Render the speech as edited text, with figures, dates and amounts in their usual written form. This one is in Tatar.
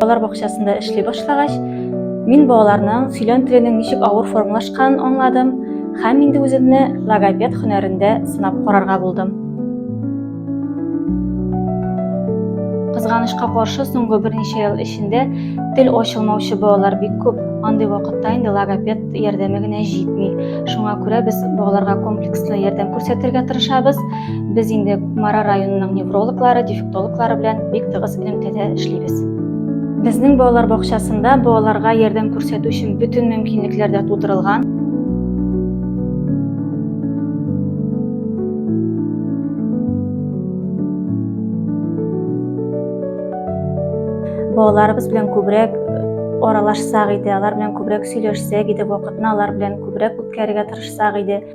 Балалар бакчасында эшли башлагач, мин балаларның сөйләм теленең ничек авыр формалашканын аңладым һәм инде үземне логопед һөнәрендә сынап карарга булдым. Кызганычка каршы, соңгы берничә ел эчендә тел ачылмаучы балалар бик күп. Андый вакытта инде логопед ярдәме генә җитми. Шуңа күрә без балаларга комплекслы ярдәм күрсәтергә тырышабыз. Без инде Кукмара районының неврологлары, дефектологлары белән бик тыгыз элемтәдә эшлибез. Безнең балалар бакчасында балаларга ярдәм күрсәтү өчен бөтен мөмкинлекләр дә тудырылган. Балаларыбыз белән күбрәк аралашсак иде, алар белән күбрәк сөйләшсәк иде, вакытны алар белән күбрәк үткәрергә тырышсак иде.